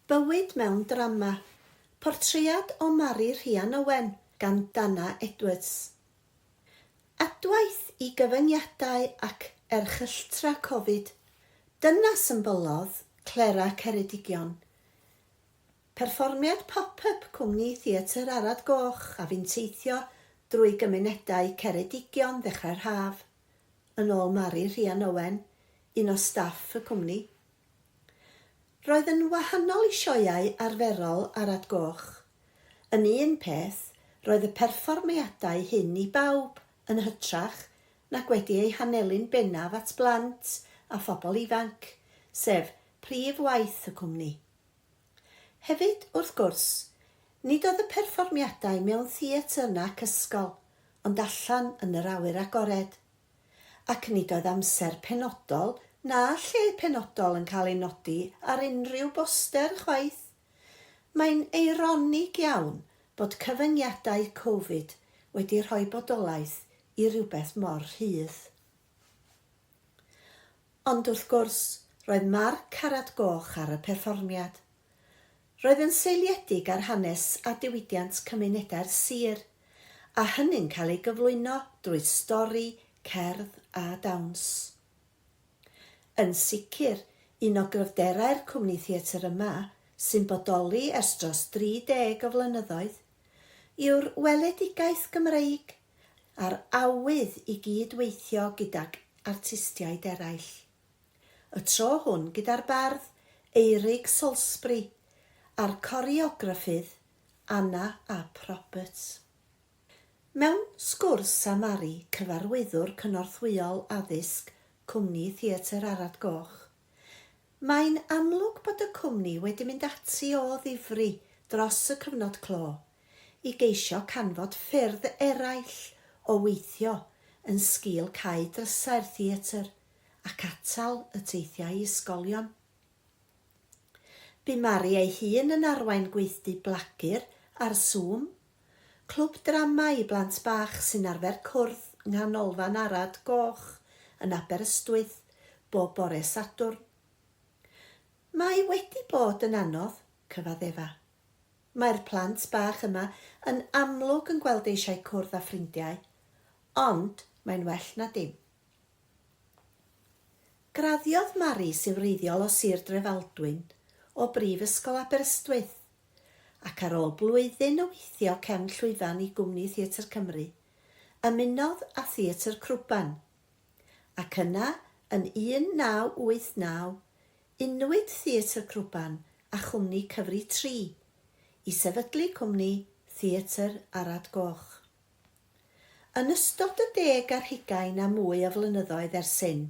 Bywyd mewn Drama, portread o Mari Rhian Owen gan Dana Edwards. Adwaith i gyfyngiadau ac erchylltra Covid, dyna symbylodd Clera Ceredigion. Perfformiad pop-up cwmni Theatr Arad Goch a fu'n teithio drwy gymunedau Ceredigion ddechrau'r haf, yn ôl Mari Rhian Owen, un o staff y cwmni. Roedd yn wahanol i sioeau arferol Arad Goch. Yn un peth, roedd y perfformiadau hyn i bawb, yn hytrach nag wedi eu hanelu'n bennaf at blant a phobl ifanc, sef prif waith y cwmni. Hefyd, wrth gwrs, nid oedd y perfformiadau mewn theatr nac ysgol, ond allan yn yr awyr agored. Ac nid oedd amser penodol na lle penodol yn cael ei nodi ar unrhyw boster chwaith. Mae'n eironig iawn bod cyfyngiadau Covid wedi rhoi bodolaeth i rywbeth mor rhydd. Ond wrth gwrs, roedd marc Arad Goch ar y perfformiad. Roedd yn seiliedig ar hanes a diwydiant cymunedau'r sir, a hynny'n cael ei gyflwyno drwy stori, cerdd a dawns. Yn sicr, un o gryfderau'r cwmni theatr yma, sy'n bodoli ers dros dri deg o flynyddoedd, yw'r weledigaeth Gymreig a'r awydd i gyd-weithio gydag artistiaid eraill. Y tro hwn gyda'r bardd Eurig Salisbury a'r coreograffydd Anna ap Roberts. Mewn sgwrs â Mari, Cyfarwyddwr Cynorthwyol Addysg Cwmni Theatr Arad Goch, Mae'n amlwg bod y cwmni wedi mynd ati o ddifri dros y cyfnod clo i geisio canfod ffyrdd eraill o weithio yn sgil cau drysau'r theatr ac atal y teithiau i ysgolion. Bu Mari ei hun yn arwain gweithdy Blagur ar Zoom, clwb drama i blant bach sy'n arfer cwrdd Nghanolfan Arad Goch yn Aberystwyth bob bore Sadwrn. Mae wedi bod yn anodd, cyfaddefa. Mae'r plant bach yma yn amlwg yn gweld eisiau cwrdd â ffrindiau, ond mae'n well na dim. Graddiodd Mari, sy'n wreiddiol o Sir Drefaldwyn, o Brifysgol Aberystwyth, ac ar ôl blwyddyn o weithio cefn llwyfan i Gwmni Theatr Cymru, Ymunodd â Theatr Crwban, ac yna yn 1989, unwyd Theatr Crwban â chwmni Cyfri Tri i sefydlu cwmni Theatr Arad Goch. Yn ystod y deg ar hugain a mwy o flynyddoedd ers hyn,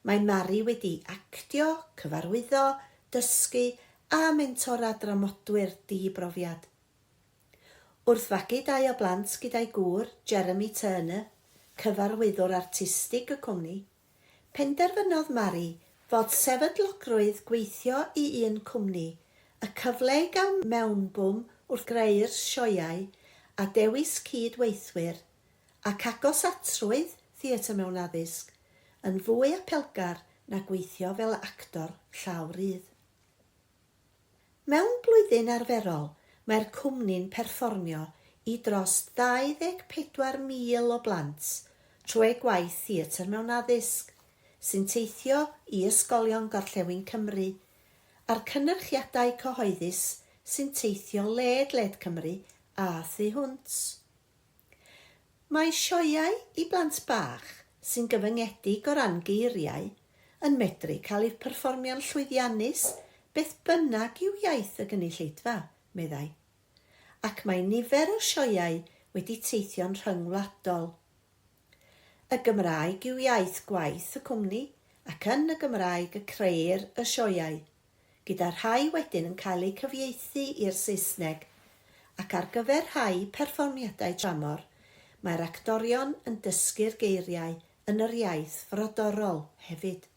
mae Mari wedi actio, cyfarwyddo, dysgu a mentora dramodwyr di-brofiad. Wrth fagu dau o blant gyda'i gŵr, Jeremy Turner, cyfarwyddwr artistig y cwmni, penderfynodd Mari fod sefydlogrwydd gweithio i un cwmni, y cyfle i gael mewnbwn wrth greu'r sioeau a dewis cyd-weithwyr, ac agosatrwydd Theatr Mewn Addysg, yn fwy apelgar na gweithio fel actor llaw rydd. Mewn blwyddyn arferol, mae'r cwmni'n perfformio i dros 24,000 o blant trwy ei gwaith Theatr Mewn Addysg, sy'n teithio i ysgolion Gorllewin Cymru, a'r cynyrchiadau cyhoeddus sy'n teithio led led Cymru a thu hwnt. Mae sioeau i blant bach sy'n gyfyngedig o ran geiriau yn medru cael eu perfformio'n llwyddiannus beth bynnag yw iaith y gynulleidfa, meddai. Ac mae nifer o sioeau wedi teithio'n rhyngwladol. Y Gymraeg yw iaith gwaith y cwmni ac yn y Gymraeg y creir y sioeau. gyda rhai wedyn yn cael eu cyfieithu i'r Saesneg, ac ar gyfer rhai perfformiadau tramor, mae'r actorion yn dysgu'r geiriau yn yr iaith frodorol hefyd.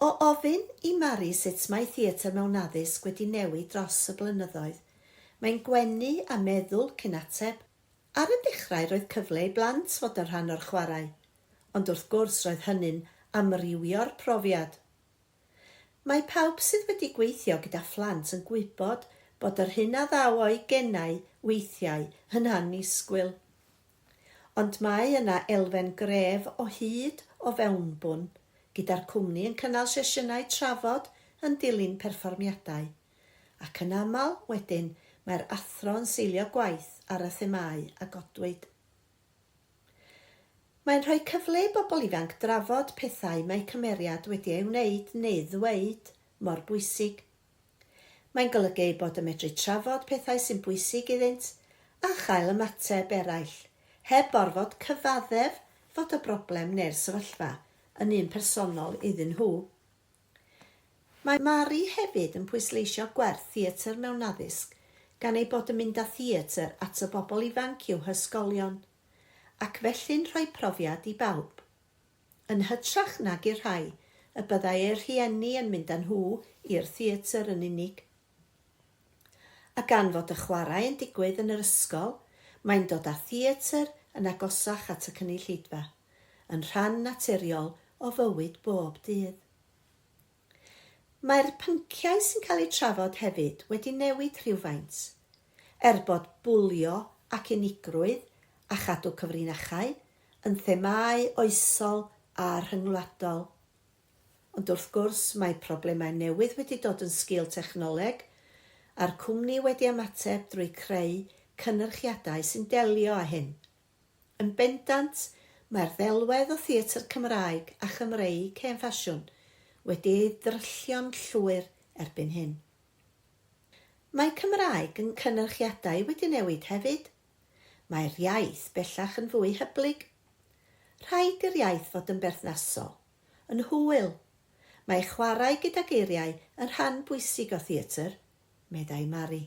O ofyn i Mari sut mae Theatr Mewn Addysg wedi newid dros y blynyddoedd, mae'n gwenu a meddwl cyn ateb. Ar y dechrau roedd cyfle i blant fod yn rhan o'r chwarae, ond wrth gwrs roedd hynny'n amrywio'r profiad. Mae pawb sydd wedi gweithio gyda phlant yn gwybod bod yr hyn a ddaw o'u genau weithiau yn annisgwyl. Ond mae yna elfen gref o hyd o fewnbwn, gyda'r cwmni yn cynnal sesiynau trafod yn dilyn perfformiadau, ac yn aml wedyn mae'r athro yn seilio gwaith ar y themâu a godwyd. Mae'n rhoi cyfle i bobl ifanc drafod pethau mae cymeriad wedi ei wneud neu ddweud mor bwysig. Mae'n golygu eu bod yn medru trafod pethau sy'n bwysig iddynt a chael ymateb eraill, heb orfod cyfaddef fod y broblem neu'r sefyllfa yn un personol iddyn nhw. Mae Mari hefyd yn pwysleisio gwerth theatr mewn addysg gan ei bod yn mynd â theatr at y bobl ifanc i'w hysgolion, ac felly'n rhoi profiad i bawb. Yn hytrach nag i'r rhai y byddai eu rhieni yn mynd â nhw i'r theatr yn unig. A gan fod y chwarae yn digwydd yn yr ysgol, mae'n dod â theatr yn agosach at y cynulleidfa, yn rhan naturiol o fywyd bob dydd. Mae'r pynciau sy'n cael eu trafod hefyd wedi newid rhywfaint. Er bod bwlio ac unigrwydd a chadw cyfrinachau yn themâu oesol a rhyngwladol. Ond wrth gwrs mae problemau newydd wedi dod yn sgil technoleg, a'r cwmni wedi ymateb drwy creu cynyrchiadau sy'n delio â hyn. Yn bendant, mae'r ddelwedd o theatr Cymraeg a Chymreig hen ffasiwn wedi ei ddryllio'n llwyr erbyn hyn. Mae Cymraeg yn cynyrchiadau wedi newid hefyd. Mae'r iaith bellach yn fwy hyblyg. Rhaid i'r iaith fod yn berthnasol, yn hwyl. Mae chwarae gyda geiriau yn rhan bwysig o theatr, meddai Mari.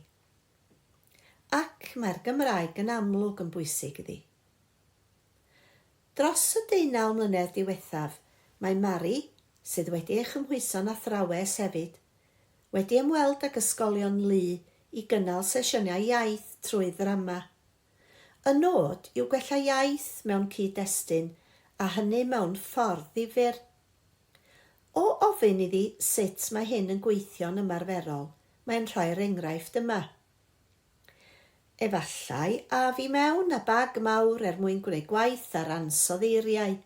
Ac mae'r Gymraeg yn amlwg yn bwysig iddi. Dros y deunaw mlynedd diwethaf, mae Mari, sydd wedi ei chymhwyso'n athrawes hefyd, wedi ymweld ag ysgolion lu i gynnal sesiynau iaith trwy ddrama. Y nod yw gwella iaith mewn cyd-destun a hynny mewn ffordd ddifyr. O ofyn iddi sut mae hyn yn gweithio'n ymarferol, mae'n rhoi'r enghraifft yma. Efallai af i mewn â bag mawr er mwyn gwneud gwaith ar ansoddeiriau.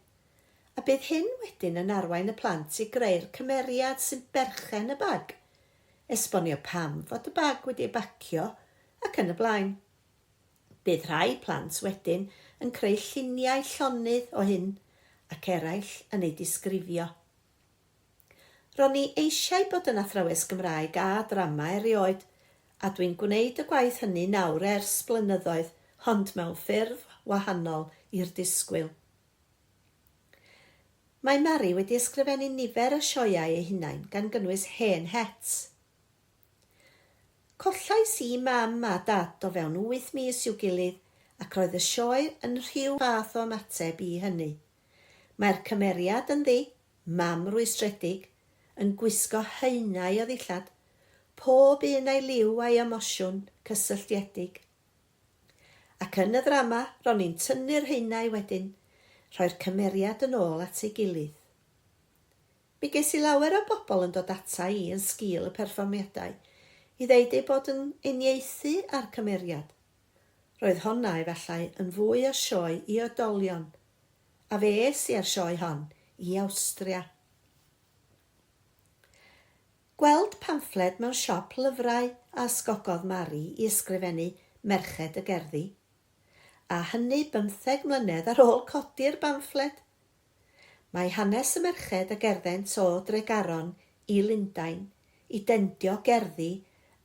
A bydd hyn wedyn yn arwain y plant i greu'r cymeriad sy'n berchen y bag, esbonio pam fod y bag wedi ei bacio ac yn y blaen. Bydd rhai plant wedyn yn creu lluniau llonydd o hyn ac eraill yn eu disgrifio. Ro'n i eisiau bod yn athrawes Gymraeg a drama erioed, a dwi'n gwneud y gwaith hynny nawr ers blynyddoedd, ond mewn ffurf wahanol i'r disgwyl. Mae Mari wedi ysgrifennu nifer o sioeau ei hunain, gan gynnwys Hen Het. Collais i Mam a Dad o fewn wyth mis i'w gilydd ac roedd y sioe yn rhyw fath o ymateb i hynny. Mae'r cymeriad ynddi, Mam rwystredig, yn gwisgo haenau o ddillad, pob un a'i liw a'i emosiwn cysylltiedig. Ac yn y ddrama, ro'n i'n tynnu'r haenau wedyn, rhoi'r cymeriad yn ôl at ei gilydd. Mi ges i lawer o bobl yn dod ata i yn sgil y perfformiadau i ddeud eu bod yn uniaethu â'r cymeriad. Roedd honna, efallai, yn fwy o sioe i oedolion. A fe es i â'r sioe hon i Awstria. Gweld pamffled mewn siop lyfrau a ysgogodd Mari i ysgrifennu Merched y Gerddi. A hynny bymtheg mlynedd ar ôl codi'r bamffled! Mae hanes y merched a gerddent o Dregaron i Lundain i dendio gerddi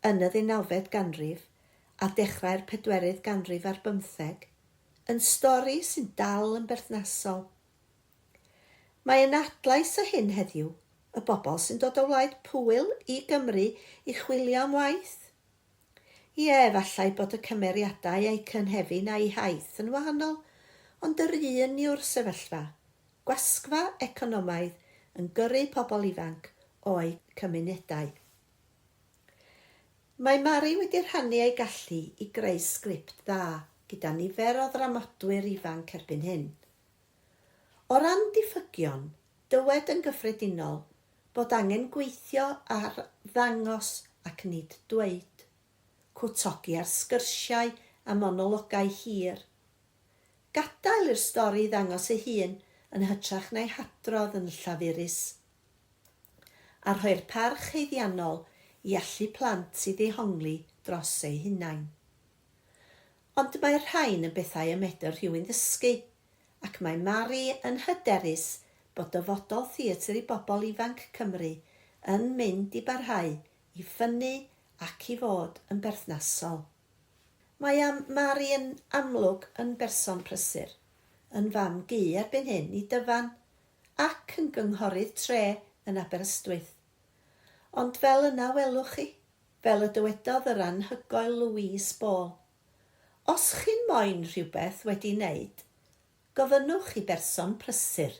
yn y ddeunawfed ganrif a dechrau'r pedwerydd ganrif ar bymtheg yn stori sy'n dal yn berthnasol. Mae yna adlais o hyn heddiw, y bobl sy'n dod o wlad Pwyl i Gymru i chwilio am waith. Ie, efallai bod y cymeriadau a'u cynhefin a'u haith yn wahanol, ond yr un yw'r sefyllfa, gwasgfa economaidd yn gyrru pobl ifanc o'u cymunedau. Mae Mari wedi rhannu ei gallu i greu sgript dda gyda nifer o ddramodwyr ifanc erbyn hyn. O ran diffygion, dywed yn gyffredinol. Bod angen gweithio ar ddangos ac nid dweud. Cwtogi ar sgyrsiau a monologau hir. Gadael i'r stori ddangos ei hun yn hytrach na'i hadrodd yn llafurus. A rhoi'r parch haeddiannol i allu plant i ddehongli dros eu hunain. Ond mae'r rhain yn bethau y medr rhywun ddysgu, ac mae Mari yn hyderus bod dyfodol theatr i bobl ifanc Cymru yn mynd i barhau i ffynnu ac i fod yn berthnasol. Mae am Mari yn amlwg yn berson prysur, yn fam gu erbyn hyn i Dyfan, ac yn gynghorydd tre yn Aberystwyth. Ond fel yna welwch chi, fel y dywedodd yr anhygoel Louise Ball, Os chi'n moyn rhywbeth wedi wneud, gofynnwch i berson prysur.